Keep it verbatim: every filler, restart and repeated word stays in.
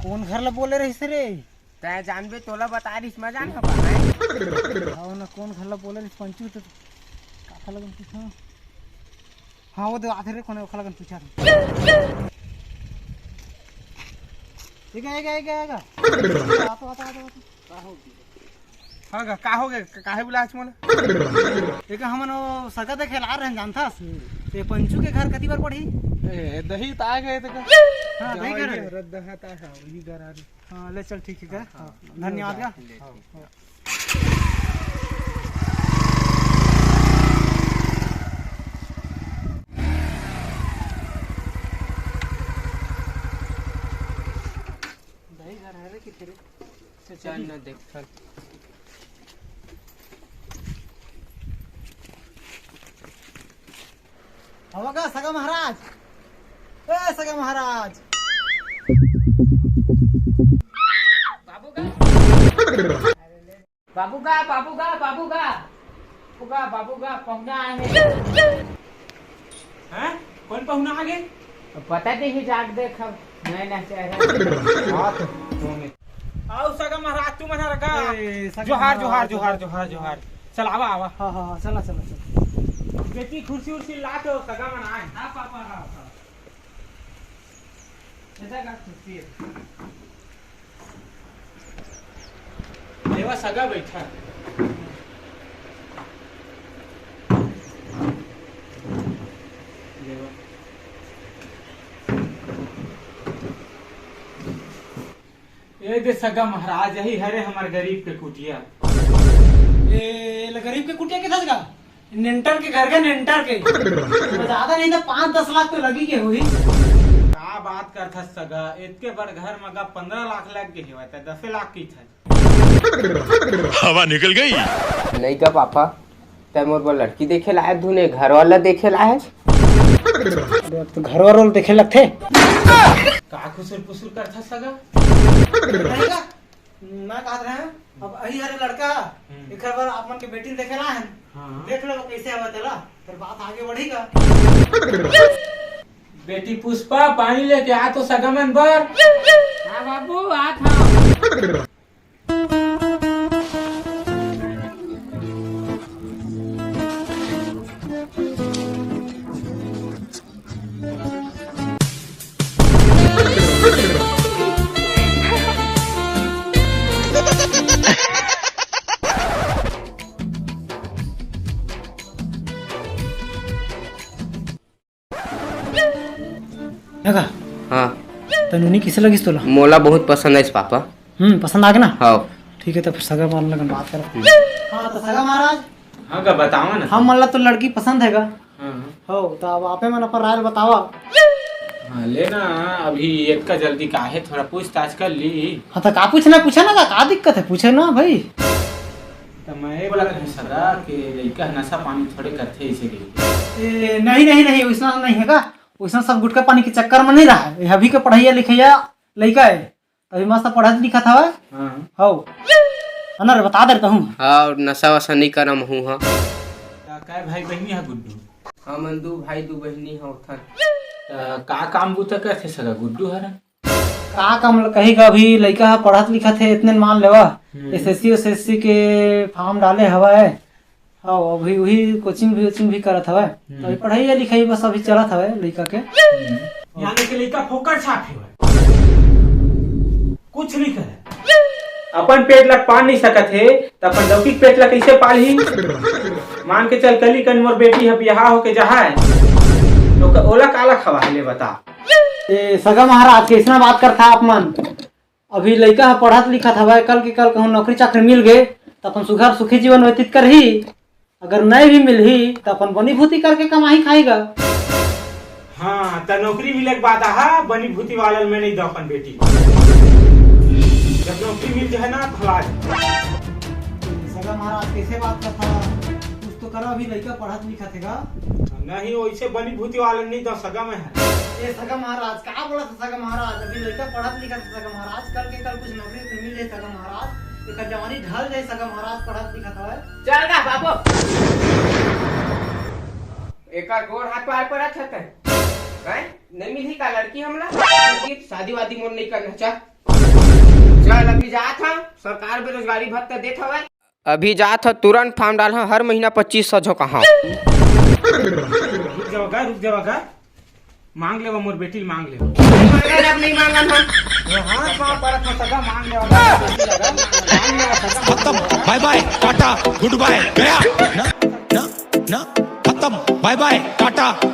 कोन घर ला बोले रहिस रे? तैं जानबे, तोला बता रहिस, मैं जान हवा, हैं? हव ना, कोन घर ला बोले रहिस पंचू? तो काखर लगन पूछा? हाँ, वो दे आथे रे, कोने ओखर लगन पूछा थे। एगा, एगा, एगा, एगा। आतो, आतो, आतो, आतो। का हो गया? हाँ गा, का हो गया? का-, काहे बुलाच मोला? एका हमन वो सगा देखे ला रहेन, जानथस? ते पंचू के घर कति बर पड़ही? ए, दही त आ गए ते का? हाँ, दही घर है। रद्दा है ता, हाँ, वही घर आ रही। हाँ, ले चल, ठीक है का? हाँ, हाँ, धन्यवाद का? ले, हाँ, ठीक। हाँ। दही घर है रे, किथे रे? चल ना देख, चल। हवा का सगा महाराज? ए सगा महाराज। बाबू का, बाबू का, बाबू का, बाबू का, बाबू का, बाबू का, पहुना आए हैं। हैं? कौन पहुना आ गए? पता नहीं, जाग देख अब, नया नया चेहरा। आओ सगा महाराज, तू मन रखा। ए, सगा जोहार, जोहार, महाराज। जोहार, जोहार, जोहार। चल, आवा, आवा। हाँ, हाँ, हाँ, चला, चला, चला। बेटी, कुर्सी उर्सी ला तो सगा मन आए। हाँ, पापा, हाँ, हाँ। ऐसा का कुर्सी है? लेवा सगा बैठा। लेवा। ए दे सगा महाराज, यही हरे हमर गरीब के कुटिया। ए, ले गरीब के कुटिया के था का? नेंटर के घर के, नेंटर के। ज्यादा नहीं तो पाँच दस लाख तो लगी के हुई। का बात करथस सगा, इतके बड़ घर में का पन्द्रह लाख लग गए हुआ, त दसे लाख की था। हवा निकल गई। नहीं का पापा, तै मोर बर लड़की देखे लाए धुन, घर वाला देखे लाए। अरे, अब तो घर वाला देखे लगथे। का खुसुर पुसुर करथस सगा? नहीं का? मैं कहत रहे, अब अही हरे लड़का, हम्म। एकर बर आप मन के बेटी देखे ला हन। हाँ। देख लो कैसे हवा तेला, फिर बात आगे बढ़ेगा। बेटी पुष्पा, पानी लेके आ तो सगा मन बर। हाँ बाबू, आत हँव। देखा? हाँ। त नोनी किसे लगिस तोला? मोला बहुत पसंद आइस पापा। हम्म, पसंद आ गे ना? हाँ। ठीक है, तो फिर सगा वाला लगन बात करब। हाँ, तो सगा महाराज। हाँ का, बतावा ना। हम मन ला तो लड़की पसंद है का? हाँ, हाँ। हो, तो अब आपे मन अपन राय ल बतावा। हाँ, ले ना, अभी इतका जल्दी काहे, थोड़ा पूछताछ कर ली। हाँ, तो का पूछना, पूछे ना, का, का दिक्कत है, पूछे ना भाई। तो मैं ये बोलत हूँ सगा कि लइका नशा पानी थोड़े करथे, इसे कहिके। ए, नहीं, नहीं, नहीं, वैसना नहीं है का? वैसना सब गुटखा पानी के चक्कर में नहीं रहा है। ये अभी के पढ़ाई लिखाई लइका है। अभी मस्त पढ़त लिखत हवय। हाँ। हव। है ना रे, बता दे रहता हूँ। हाँ, और नशा वशा नहीं करम हूँ, हाँ। का, काय भाई बहिनी है गुड्डू? हमन दू भाई दू बहिनी हव थन। त का काम बूता करथे सगा गुड्डू हर? का काम ल-, कही का, अभी लइका ह पढ़त लिखत हे, इतने मान लेवा। हम्म। एसएससी ओसएससी के फॉर्म डाले हवय। हाँ, अभी वही कोचिंग भी, कोचिंग भी करत हवय। हम्म। तो अभी पढ़ाई लिखाई बस अभी चलत हवय लइका के। हम्म। यानी कि लइका फोकट छाप हवय। कुछ नहीं करे। अपन पेट ला पाल नहीं सकत हे, त अपन डौकी के पेट ला कैसे पालही? मान के चल, कली कन मोर बेटी ह बियाह होके जहाय, तो क-, ओला काला खवाही ले बता। ए, सगा महाराज, कैसना बात करथा आप मन? अभी लइका ह पढ़त लिखत हवय, कल के कल कहूँ नौकरी चाकरी मिल गे, त अपन सुघर सुखी जीवन व्यतीत करही। अगर नइ भी मिलही, त अपन बनी भूती करके कमाही खाही गा। हाँ, त नौकरी मिले के बाद आहा, बनी भूती वाला ल मैं नहीं दो अपन बेटी। जब नौकरी मिल जाए ना, त हला जा। सगा महाराज, कैसे बात करथा? कुछ तो करा, अभी लइका पढ़त लिखत हे गा। नहीं, वैसे बनी भूती वाला नहीं दो सगा में है। ए सगा महाराज, का बोलत हे सगा महाराज? अभी लइका पढ़त लिखत हे सगा महाराज, कल के कल कुछ नौकरी उकरी मिल जाए सगा महाराज, एकर जवानी ढल जाए सगा महाराज, पढ़त लिखत हवय। चल गा बाबू, एकर गोड़ हाथ पार परत हते। हैं? नहीं मिलही का लड़की हमला? शादी वादी मोर नहीं करना, चल। चल, अभी जात हँव, सरकार बेरोजगारी भत्ता देत हवय। अभी जात हँव, तुरंत form डालहूँ, हर महीना पच्चीस सौ झोंकाहूँ। रुक जावा गा, रुक जावा गा। मांग लेवा मोर बेटी ल, मांग लेवा। मांगन अब नहीं मांगन हम। हाथ पाँव परत हँव सगा, मांग लेवा गा, मांग लेवा सगा। खत्म, bye bye, Tata, good bye, गया। ना, ना, ना, खत्म, bye bye, Tata, good bye।